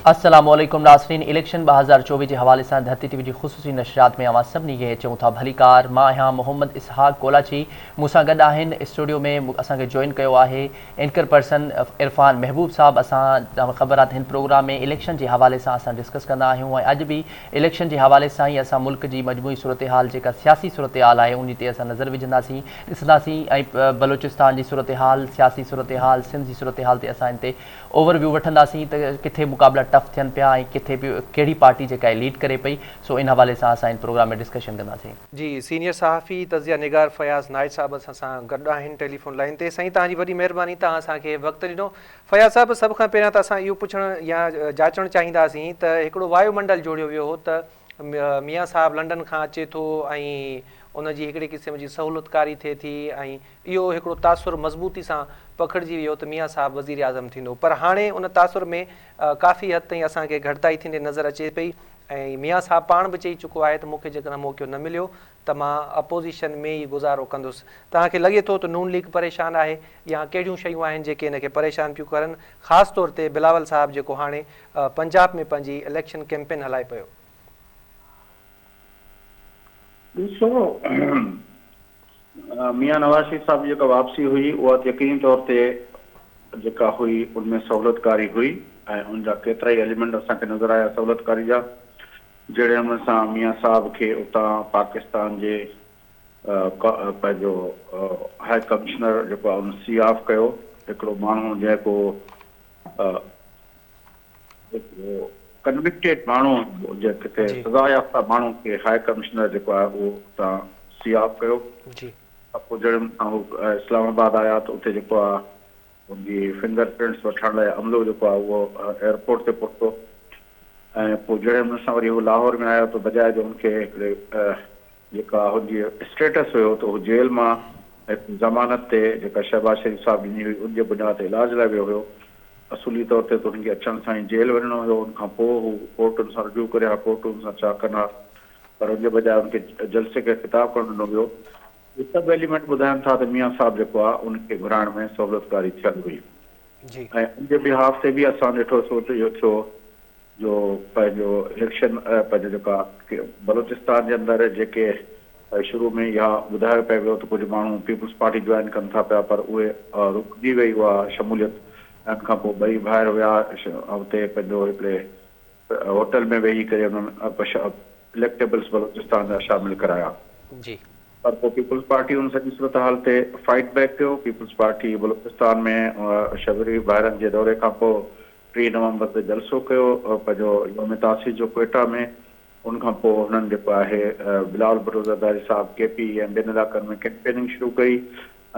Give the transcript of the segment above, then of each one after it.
السلام عليڪم ناظرين اليڪشن 2024 جي حوالي سان ڌرتي ٽي وي جي خصوصي نشريات ۾ اوهان سڀني کي چئون ٿا ڀليڪار. مان آهيان محمد اسحاق ڪولاچي، مون سان گڏ آهن اسٽوڊيو ۾ اسان کي جوائن ڪيو آهي اينڪر پرسن عرفان محبوب صاحب. اسان خبر آهي ته هن پروگرام ۾ اليڪشن جي حوالي سان اسان ڊسڪس ڪندا آهيون ۽ اڄ به اليڪشن جي حوالي سان ئي اسان ملڪ جي مجموعي صورتحال جيڪا سياسي صورتحال آهي انهي تي اسان نظر وجهنداسين ڏسنداسين ۽ بلوچستان جي صورتحال سياسي صورتحال سنڌ جي صورتحال تي اسان ان تي اوور ويو وٺنداسين ته ڪٿي مقابلا ٽف ٿين پيا ۽ ڪٿي به ڪهڙي پارٽي جيڪا آهي ليڊ ڪري پئي سو ان حوالي سان اسان ان پروگرام ۾ ڊسڪشن ڪنداسين. جي سينيئر صحافي تجزيه نگار فياض نائچ صاحب اسان سان گڏ آهن ٽيليفون لائين تي. سائين توهان جي وڏي مهرباني توهان اسان کي وقت ڏنو. فياض صاحب سڀ کان پهريان ته اسان اهو پڇڻ يا جاچڻ چاهينداسين ته هڪڙو وايو منڊل جوڙيو ويو هو ته ميان صاحب لنڊن کان اچي ٿو ۽ ان جي هڪڙي قسم جي سهولتڪاري ٿئي ٿي ۽ اهو هڪڙو تاثر مضبوطي سان پکڙجي ويو ته ميان صاحب وزيراعظم ٿيندو پر هاڻي ان تاثر ۾ ڪافي حد تائين اسان کي گهٽتائي ٿيندي نظر اچي پئي ۽ ميان صاحب پاڻ به چئي چڪو آهي ته مون کي جيڪڏهن موقعو نه مليو ته مان اپوزيشن ۾ ئي گذارو ڪندس. توهان کي لڳي ٿو ته نون ليگ پريشان آهي يا ڪهڙيون شيون آهن جيڪي ان کي پريشان پيون ڪرن خاص طور تي بلاول صاحب جيڪو هاڻي پنجاب ۾ پنهنجي اليڪشن ڪيمپين هلائي پيو. ڏسو ميان نواز شريف صاحب جي جيڪا واپسي هئي اها ته يقيني طور تي جيڪا هئي ان ۾ سهولتڪاري هئي ۽ ان جا ڪيترائي ايليمينٽ اسان کي نظر آيا سهولتڪاري جا جهڙي نموني سان ميان صاحب کي اتان پاڪستان جي پنهنجو هاء ڪمشنر جيڪو آهي ان سي آف ڪيو هڪڙو ماڻهو جنهن ڪو هڪڙو ڪنوڪٽيڊ ماڻهو جنهن ڪٿي سزا يافته ماڻهو کي هاء ڪمشنر جيڪو آهي اهو اتان سي آف ڪيو. پوء جڏهن هو اسلام آباد آيا ته اتي جيڪو آهي ان جي فنگر پرنٽس وٺڻ لاء عملو جيڪو آهي اهو ايئرپورٽ تي پهتو ۽ پوء جهڙي نموني سان وري هو لاهور ۾ آيو ته بجاء جو ان کي هڪڙي جيڪا هن جي اسٽيٽس هيو ته هو جيل مان هڪ ضمانت تي جيڪا شهباز شريف صاحب ڏني هئي ان جي بنياد تي علاج لاء ويو هيو. اصولي طور تي ته هن کي اچڻ سان ئي جيل وڃڻو هيو ان کان پوء هو ڪورٽن سان رجوع ڪري ها ڪورٽن سان ڇا ڪن ها پر ان جي بجاء ان کي جلسي کي خطاب ڪرڻ ڏنو ويو. اهي سڀ ايليمينٽ ٻڌائن ٿا ته ميان صاحب جيڪو آهي ان کي گهرائڻ ۾ سهولتڪاري ٿيل هئي ۽ ان جي بيهاف تي به اسان ڏٺو سو ته اهو ٿيو جو پنهنجو اليڪشن پنهنجو جيڪا بلوچستان جي اندر جيڪي شروع ۾ اها ٻڌايو پئي ويو ته ڪجهه ماڻهو پيپلز پارٽي جوائن ڪن ٿا پيا پر اهي رڪجي وئي اها شموليت ۽ ان کان پوء ٻئي ڀائر ويا اتي پنهنجو هڪڙي هوٽل ۾ ويهي ڪري انهن اليڪٽيبلز بلوچستان جا شامل ڪرايا. پر پوء پيپلز پارٽي ان سڄي صورتحال تي فائيٽ بيڪ ڪيو. پيپلز پارٽي بلوچستان ۾ شبري ڀائرن جي دوري کان پوء 30 نومبر تي جلسو ڪيو پنهنجو يوم تاسيس جو ڪوئيٽا ۾ ان کان پوء هنن جيڪو آهي بلاول ڀٽو زرداري صاحب ڪي پي ۽ ٻين علائقن ۾ ڪيمپيننگ شروع ڪئي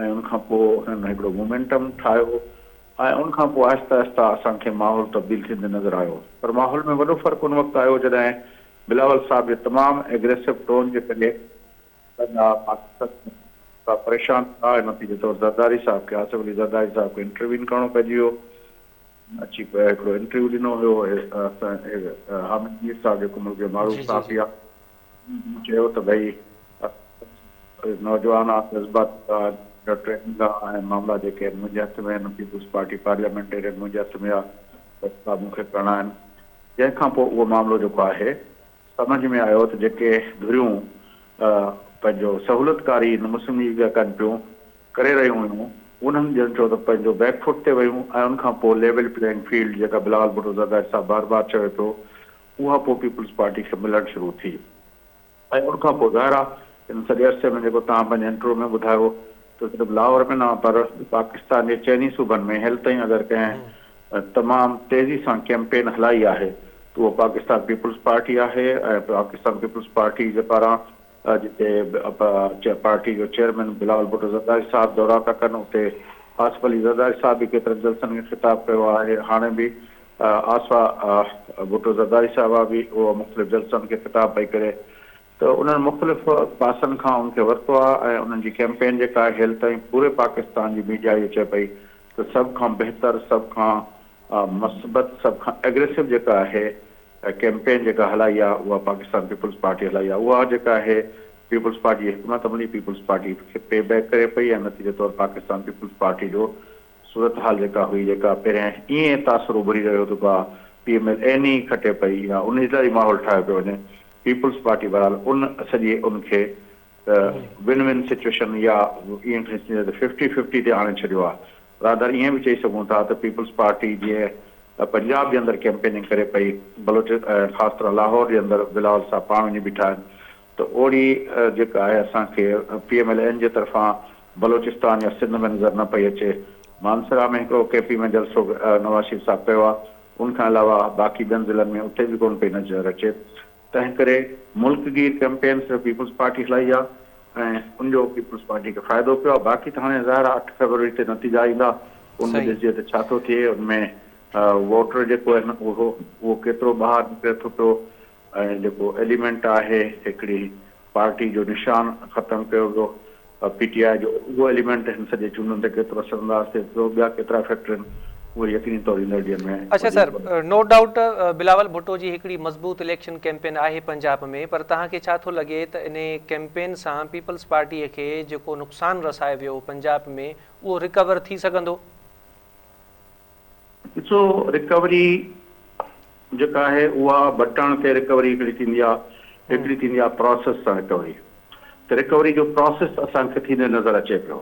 ۽ ان کان پوء هنن هڪڙو مومينٽم ٺاهيو ۽ ان کان پوء آهستي آهستي اسان کي ماحول تبديل ٿيندي نظر آيو پر ماحول ۾ وڏو فرق ان وقت آيو جڏهن بلاول صاحب جي تمام ايگريسو ٽون جي ڪري پنهنجا پاڪستان ۾ پريشان ٿيا ۽ نتيجي طور زرداري صاحب کي آصف علي زرداري صاحب کي انٽروين ڪرڻو پئجي ويو. اچي هڪڙو انٽرويو ڏنو هيو حامد مير صاحب جيڪو ملڪ جو معروف صحافي آهي ان چيو ته ڀئي نوجوان آ جذبات آ ٽريننگ آ ۽ معاملا جيڪي آهن منهنجي هٿ ۾ آهن پيپلز پارٽي پارليامينٽيرين منهنجي هٿ ۾ آ فيصلا مون کي ڪرڻا آهن جنهن کان پوء اهو معاملو جيڪو آهي سمجهه ۾ آيو ته جيڪي ڌريون پنهنجو سهولتڪاري هن مسلم ليگ جا ڪن پيون ڪري رهيون هيون انهن ڄڻ چئو ته پنهنجو بيڪ فوٽ تي ويون ۽ ان کان پوء ليول پليئنگ فيلڊ جيڪا بلاول ڀٽو زرداري صاحب بار بار چوي پيو اها پوء پيپلز پارٽي کي ملڻ شروع ٿي ۽ ان کان پوء ظاهر آهي ان سڄي عرصي ۾ جيڪو توهان پنهنجي انٽرويو ۾ ٻڌايو ته صرف لاهور ۾ نه پر پاڪستان جي چئني صوبن ۾ هيل تائين اگر ڪنهن تمام تيزي سان ڪيمپين هلائي آهي ته اهو پاڪستان پيپلز پارٽي آهي ۽ پاڪستان پيپلز پارٽي جي پاران جتي پارٽي جو چيئرمين بلاول ڀٽو زرداري صاحب دورا پيا ڪن اتي آصف علي زرداري صاحب به ڪيترن جلسن کي خطاب ڪيو آهي هاڻي به آصفه ڀٽو زرداري صاحبه به اهو مختلف جلسن کي خطاب پئي ڪري ته انهن مختلف پاسن کان ان کي ورتو آهي ۽ انهن جي ڪيمپين جيڪا آهي هيل تائين پوري پاڪستان جي ميڊيا اهو چئي پئي ته سڀ کان بهتر سڀ کان مثبت سڀ کان ايگريسو جيڪا آهي ڪيمپين جيڪا هلائي آهي اها پاڪستان پيپلز پارٽي هلائي آهي اها جيڪا آهي پيپلز پارٽي جي حڪمت عملي پيپلز پارٽي کي پي بيڪ ڪري پئي ۽ نتيجي طور پاڪستان پيپلز پارٽي جو صورتحال جيڪا هئي جيڪا پهريان ائين تاثر اڀري رهيو ته ڪا پي ايم ايل اين ئي کٽي پئي يا انهي لاء ئي ماحول ٺاهيو پيو وڃي. پيپلز پارٽي بهرحال ان سڄي ان کي ته ون ون سچوئيشن يا ائين کڻي سمجهجي ته ففٽي ففٽي تي آڻي ڇڏيو آهي. رادر ائين به چئي سگهون ٿا ته پيپلز پارٽي جيئن پنجاب جي اندر ڪيمپيننگ ڪري پئي، بلوچ ۽ خاص طرح لاهور جي اندر بلاول صاحب پاڻ وڃي بيٺا آهن ته اوڙي جيڪا آهي اسان کي پي ايم ايل اين جي طرفان بلوچستان يا سنڌ ۾ نظر نه پئي اچي. مانسهره ۾ هڪڙو ڪي پي ۾ جلسو نواز شريف صاحب ڪيو آهي ان کان علاوه باقي ٻين ضلعن ۾ اتي به ڪونه پئي نظر اچي. تنهن ڪري ملڪ گير ڪئمپين صرف پيپلز پارٽي هلائي آهي ۽ ان جو پيپلز پارٽي کي فائدو پيو آهي باقي ته هاڻي ظاهر آهي 8 فيبروري تي نتيجا ايندا ان ۾ ڏسجي ته ڇا ٿو ٿئي ان ۾ ووٽر جيڪو آهن اهو اهو ڪيترو ٻاهر نڪري ٿو پيو ۽ جيڪو ايليمينٽ آهي هڪڙي پارٽي جو نشان ختم ڪيو ويو پي ٽي آء جو اهو ايليمينٽ هن سڄي چونڊن تي ڪيترو اثر انداز ٿئي ٿو، ٻيا ڪيترا فيڪٽر آهن اهي يقيني طور ايندڙ ڏينهن ۾ اڇا وڌيڪ سر وڌندا. نو ڊائوٽ بلاول ڀٽو جي هڪڙي مضبوط اليڪشن ڪيمپين آهي پنجاب ۾ پر توهان کي ڇا ٿو لڳي ته انهي ڪيمپين سان پيپلز پارٽي کي جيڪو نقصان رسايو ويو پنجاب ۾ اهو رڪور ٿي سگهندو؟ ڏسو رڪوري جيڪا آهي اها بٽڻ تي رڪوري هڪڙي ٿيندي آهي هڪڙي ٿيندي آهي پراسيس سان رڪوري ته رڪوري جو پراسيس اسان کي ٿيندي نظر اچي پيو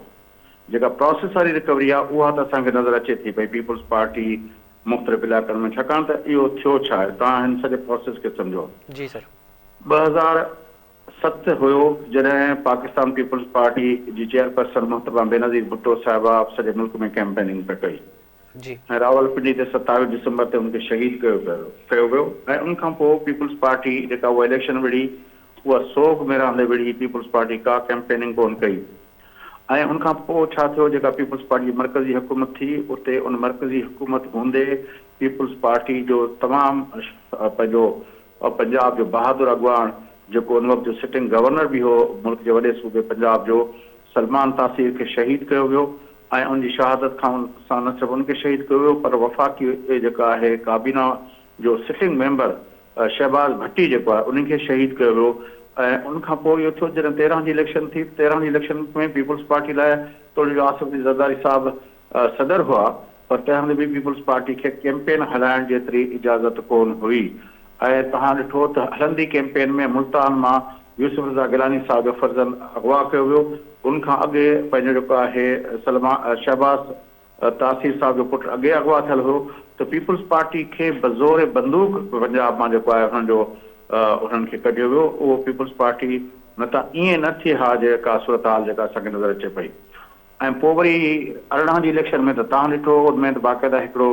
جيڪا پراسيس واري رڪوري آهي اها ته اسان کي نظر اچي ٿي پئي پيپلز پارٽي مختلف علائقن ۾ ڇاڪاڻ ته اهو ٿيو ڇا آهي توهان هن سڄي پراسيس کي سمجهو جي سر. 2007 هيو جڏهن پاڪستان پيپلز پارٽي جي چيئرپرسن محترمه بينظير ڀٽو صاحبه سڄي ملڪ ۾ ڪئمپيننگ پئي ڪئي جي. ۽ راولپنڊي تي 27 ڊسمبر تي ان کي شهيد ڪيو ڪيو ويو ۽ ان کان پوء پيپلز پارٽي جيڪا اها اليڪشن وڙهي اها سوڳ ۾ رهندي وڙهي پيپلز پارٽي ڪا ڪئمپيننگ ڪونه ڪئي ۽ ان کان پوء ڇا ٿيو جيڪا پيپلز پارٽي جي مرڪزي حڪومت ٿي اتي ان مرڪزي حڪومت هوندي پيپلز پارٽي جو تمام پنهنجو پنجاب جو بهادر اڳواڻ جيڪو ان وقت جو سٽنگ گورنر به هو ملڪ جي وڏي صوبي پنجاب جو سلمان تاثير کي شهيد ڪيو ويو ۽ ان جي شهادت کان سان نه صرف ان کي شهيد ڪيو ويو پر وفاقي جيڪا آهي ڪابينا جو سٽنگ ميمبر شهباز ڀٽي جيڪو آهي ان کي شهيد ڪيو ويو ۽ ان کان پوء اهو ٿيو جڏهن 13 جي اليڪشن ٿي 13 جي اليڪشن ۾ پيپلز پارٽي لاء توڙي جو آصف علي زرداري صاحب صدر هئا پر تنهن هوندي به پيپلز پارٽي کي ڪيمپين هلائڻ جيتري اجازت ڪونه هئي ۽ توهان ڏٺو ته هلندي ڪيمپين ۾ ملتان مان يوسف رضا گيلاني صاحب جو فرزند اغوا ڪيو ويو، ان کان اڳي پنهنجو جيڪو آهي سلمان شهباز تاثير صاحب جو پٽ اڳي اغوا ٿيل هيو ته پيپلز پارٽي کي بزور بندوق پنجاب مان جيڪو آهي انهن جو انهن کي ڪڍيو ويو اهو پيپلز پارٽي نه ته ائين نه ٿئي ها جيڪا صورتحال جيڪا اسان کي نظر اچي پئي ۽ پوء وري 18 جي اليڪشن ۾ ته توهان ڏٺو ان ۾ ته باقاعده هڪڙو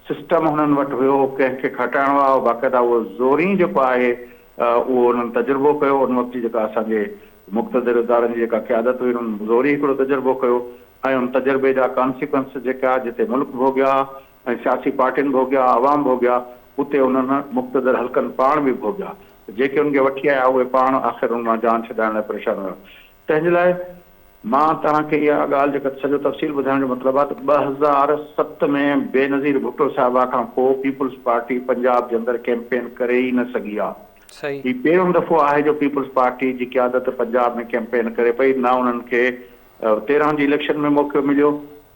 سسٽم هنن وٽ هيو، ڪنهن کي کٽائڻو آهي باقاعده اهو زورين جيڪو آهي اهو انهن تجربو ڪيو، ان وقت جي جيڪا اسان جي مقتدر ادارن جي جيڪا قيادت هئي انهن زوري هڪڙو تجربو ڪيو ۽ ان تجربي جا ڪانسيڪوئنس جيڪا جتي ملڪ ڀوڳيا ۽ سياسي پارٽين ڀوڳيا، عوام ڀوڳيا اتي انهن مقتدر حلقن پاڻ به ڀوڳيا جيڪي ان کي وٺي آيا اهي پاڻ آخر ان مان جان ڇڏائڻ لاء پريشان هيا تنهن جي لاء مان توهان کي اها ڳالهه جيڪا سڄو تفصيل ٻڌائڻ جو مطلب آهي ته 2007 ۾ بينظير ڀٽو صاحبه کان پوء پيپلز پارٽي پنجاب جي اندر ڪيمپين ڪري ئي نه سگهي آهي. هي پهريون دفعو آهي جو پيپلز پارٽي جي قيادت پنجاب ۾ ڪيمپين ڪري پئي نه انهن کي 13 جي اليڪشن ۾ موقعو مليو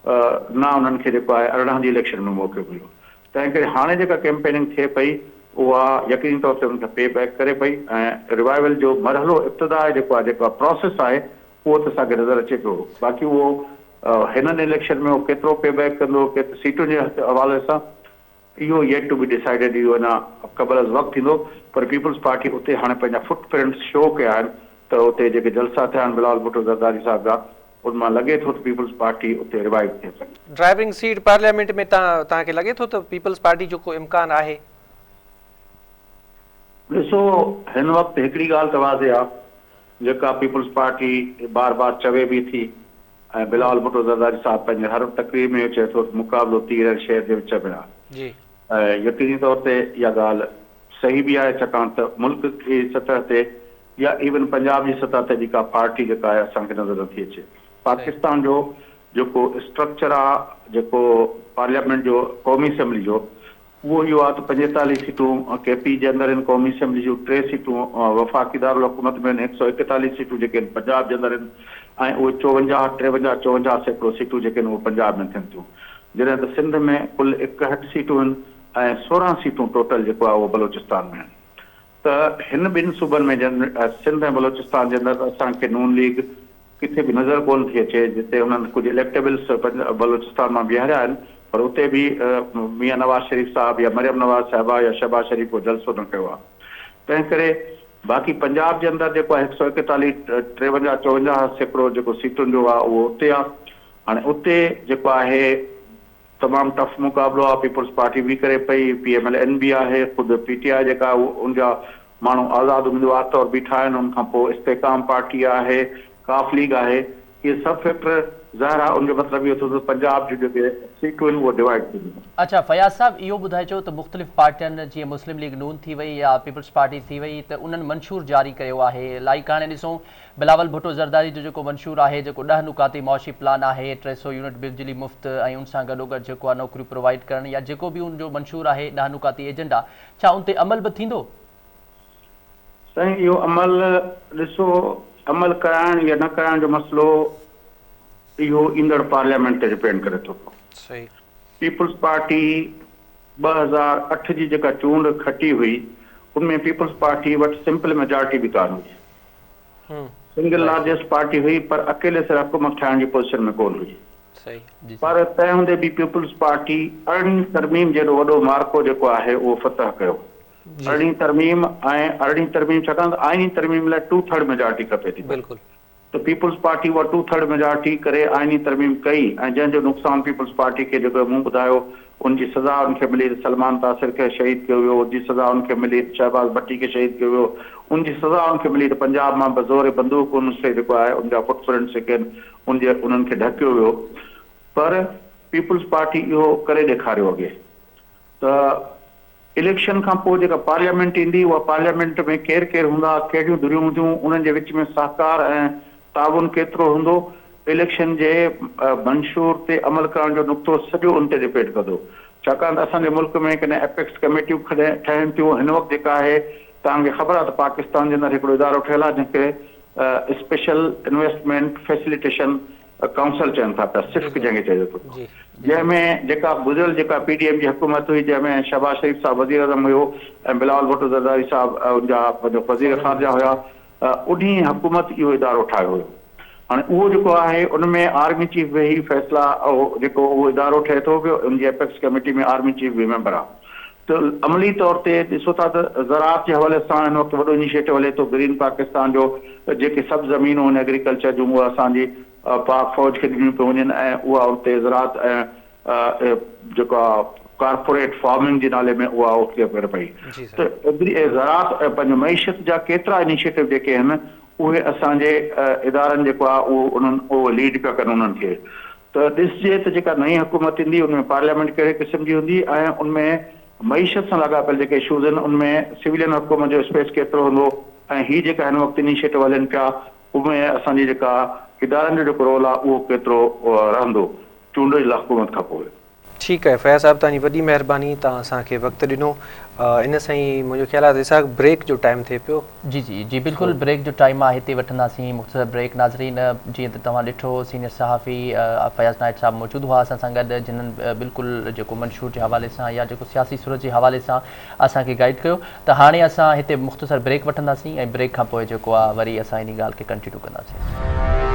نه انهن کي جيڪو آهي 18 جي اليڪشن ۾ موقعو مليو. تنهن ڪري هاڻي جيڪا ڪيمپيننگ ٿئي پئي اها يقيني طور تي ان کي پي بيڪ ڪري پئي ۽ ريوائيول جو مرحلو ابتدا جيڪو آهي جيڪا پراسيس آهي اهو ته اسان کي نظر اچي پيو باقي اهو هنن اليڪشن ۾ اهو ڪيترو پي بيڪ ڪندو ڪيتري سيٽن جي حوالي سان اهو ييٽ ٽو بي ڊسائيڊيڊ اهو اڃا قبل از وقت ٿيندو پر پيپلز پارٽي اتي هاڻي پنهنجا فٽ پرنٽس شو ڪيا آهن ته اتي جيڪي جلسا ٿيا آهن بلاول ڀٽو زرداري صاحب جا ان مان لڳي ٿو ته پيپلز پارٽي اتي ريوائيو ٿئي پئي. ڊرائيونگ سيٽ پارليامينٽ ۾ توهان کي لڳي ٿو ته پيپلز پارٽي جو ڪو امڪان آهي؟ ڏسو هن وقت هڪڙي ڳالهه ته واضح آ جيڪا پيپلز پارٽي بار بار چوي به ٿي ۽ بلاول ڀٽو زرداري صاحب پنهنجي هر تقرير ۾ اهو چئي ٿو ته مقابلو تير ۽ شير جي وچ ۾ آ ۽ يقيني طور تي اها ڳالهه صحيح به آهي ڇاڪاڻ ته ملڪ جي سطح تي يا ايون پنجاب جي سطح تي به ڪا پارٽي جيڪا آهي اسان کي نظر نٿي اچي. پاڪستان جو جيڪو اسٽرڪچر آ جيڪو پارليامينٽ جو قومي اسيمبلي جو اهو اهو آ ته 45 سيٽون ڪي پي جي اندر آهن قومي اسيمبلي جون 3 سيٽون وفاقي دارالحڪومت ۾ آهن 141 سيٽون جيڪي آهن پنجاب جي اندر آهن ۽ اهي 54 53 54 سيڪڙو سيٽون جيڪي آهن اهي پنجاب ۾ ٿين ٿيون جڏهن ته سنڌ ۾ ڪل 61 سيٽون آهن. ۽ 16 سيٽون ٽوٽل جيڪو آهي اهو بلوچستان ۾ آهن ته هن ٻن صوبن ۾ جن سنڌ ۽ بلوچستان جي اندر اسان کي نون ليگ ڪٿي به نظر ڪونه ٿي اچي جتي انهن ڪجهه اليڪٽيبلس بلوچستان مان بيهاريا آهن پر اتي به ميان نواز شريف صاحب يا مريم نواز صاحبه يا شهباز شريف ڪو جلسو نه ڪيو آهي تنهن ڪري باقي پنجاب جي اندر جيڪو آهي هڪ سئو ايڪيتاليهه ٽيونجاهه چوونجاهه سيڪڙو جيڪو سيٽن جو آهي اهو اتي آهي هاڻي اتي جيڪو آهي تمام ٽف مقابلو آ پيپلز پارٽي به ڪري پئي پي ايم ايل اين به آهي خود پي ٽي آء جيڪا آهي ان جا ماڻهو آزاد اميدوار طور بيٺا آهن ان کان پوء استحڪام پارٽي آهي قاف ليگ آهي اهي سڀ فيڪٽر ظاهر آ ان جو مطلب اهو ٿيو ته پنجاب جون جيڪي سيٽون آهن اهي ڊوائيڊ ٿينديون. اڇا فياض صاحب اهو ٻڌائجو ته مختلف پارٽين جيئن مسلم ليگ نون ٿي وئي يا پيپلز پارٽي ٿي وئي ته انهن منشور جاري ڪيو آهي لائيڪ هاڻي ڏسون بلاول ڀٽو زرداري جو جيڪو منشور آهي جيڪو ڏهه نڪاتي معاشي پلان آهي 300 يونٽ بجلي مفت ۽ ان سان گڏوگڏ جيڪو آهي نوڪريون پرووائيڊ ڪرڻ يا جيڪو به ان جو منشور آهي ڏهه نڪاتي ايجنڊا ڇا ان تي عمل به ٿيندو؟ سائين اهو عمل ڏسو عمل ڪرائڻ يا نه ڪرائڻ جو مسئلو اهو ايندڙ پارليامينٽ تي ڊپينڊ ڪري ٿو. صحيح. پيپلز پارٽي 2008 جي جيڪا چونڊ کٽي هئي ان ۾ پيپلز پارٽي وٽ سمپل ميجارٽي به ڪانه هئي. سنگل لارجسٽ پارٽي هئي پر اڪيلي سر حڪومت ٺاهڻ جي پوزيشن ۾ ڪونه هئي. پر تنهن هوندي به پيپلز پارٽي ارڙهين ترميم جيڏو وڏو معرڪو جيڪو آهي اهو فتح ڪيو. ارڙهين ترميم ۽ ارڙهين ترميم ڇاڪاڻ ته آئيني ترميم لاء ٽو ٿرڊ ميجارٽي کپي ٿي. ته پيپلز پارٽي اها ٽو ٿرڊ ميجارٽي ڪري آئيني ترميم ڪئي ۽ جنهن جو نقصان پيپلز پارٽي کي جيڪو مون ٻڌايو ان جي سزا ان کي ملي ته سلمان تاثر کي شهيد ڪيو ويو، ان جي سزا ان کي ملي ته شهباز ڀٽي کي شهيد ڪيو ويو، ان جي سزا ان کي ملي ته پنجاب مان بزور بندوق ان کي جيڪو آهي ان جا فٽ پرنٽس جيڪي آهن ان جي انهن کي ڍڪيو ويو پر پيپلز پارٽي اهو ڪري ڏيکاريو اڳي ته اليڪشن کان پوء جيڪا پارليامينٽ ايندي اها پارليامينٽ ۾ ڪير ڪير هوندا، ڪهڙيون ڌريون هونديون، انهن جي وچ ۾ سهڪار ۽ تعاون ڪيترو هوندو، اليڪشن جي منشور تي عمل ڪرڻ جو نقطو سڄو ان تي ڊپينڊ ڪندو. ڇاڪاڻ ته اسان جي ملڪ ۾ ڪڏهن ايپڪس ڪميٽيون ٺهن ٿيون، هن وقت جيڪا آهي توهان کي خبر آهي ته پاڪستان جي اندر هڪڙو ادارو ٺهيل آهي جنهن کي اسپيشل انويسٽمينٽ فيسليٽيشن ڪائونسل چون ٿا پيا سفڪ جنهن کي چئجي ٿو جنهن ۾ جيڪا گذريل جيڪا پي ڊي ايم جي حڪومت هئي جنهن ۾ شهباز شريف صاحب وزيراعظم هيو ۽ بلاول ڀٽو زرداري صاحب ان جا پنهنجو وزير خارجه هيا انهي حڪومت اهو ادارو ٺاهيو هيو هاڻي اهو جيڪو آهي ان ۾ آرمي چيف ويهي فيصلا جيڪو اهو ادارو ٺهي ٿو پيو ان جي ايپڪس ڪميٽي ۾ آرمي چيف به ميمبر آهي ته عملي طور تي ڏسو ٿا ته زراعت جي حوالي سان هن وقت وڏو انيشيٽو هلي ٿو گرين پاڪستان جو جيڪي سڀ زمينون آهن ايگريڪلچر جون اهي اسان جي پاڪ فوج کي ڏنيون پيون وڃن ۽ اها اتي زراعت ۽ جيڪو آهي ڪارپوريٽ فارمنگ جي نالي ۾ اها اتي ڪري پئي ته ايگري زراعت ۽ پنهنجو معيشت جا ڪيترا انيشيٽو جيڪي آهن اهي اسان جي ادارن جيڪو آهي اهو انهن اهو ليڊ پيا ڪن انهن کي ته ڏسجي ته جيڪا نئين حڪومت ايندي ان ۾ پارليامينٽ ڪهڙي قسم جي هوندي ۽ ان ۾ معيشت سان لاڳاپيل جيڪي اشوز آهن ان ۾ سويلين حڪومت جو اسپيس ڪيترو هوندو ۽ هي جيڪا هن وقت انيشيٽو هلن پيا ان ۾ اسان جي جيڪا ادارن جو جيڪو رول آهي اهو ڪيترو رهندو چونڊيل حڪومت کان پوء. ٺيڪ آهي فياض صاحب توهان جي وڏي مهرباني توهان اسان کي وقت ڏنو ان سان ئي منهنجو خيال آهي ته اسحاق بريڪ جو ٽائيم ٿئي پيو. جي جي جي بلڪل بريڪ جو ٽائيم آهي هتي وٺنداسين مختصر بريڪ ناظرين جيئن ته توهان ڏٺو سينيئر صحافي فياض نائچ صاحب موجود هئا اسان سان گڏ جنھن بلڪل جيڪو منشور جي حوالي سان يا جيڪو سياسي صورت جي حوالي سان اسان کي گائيڊ ڪيو ته هاڻي اسان هتي مختصر بريڪ وٺنداسين ۽ بريڪ کان پوء جيڪو آهي وري اسان انهي ڳالهه کي ڪنٽينيو ڪنداسين.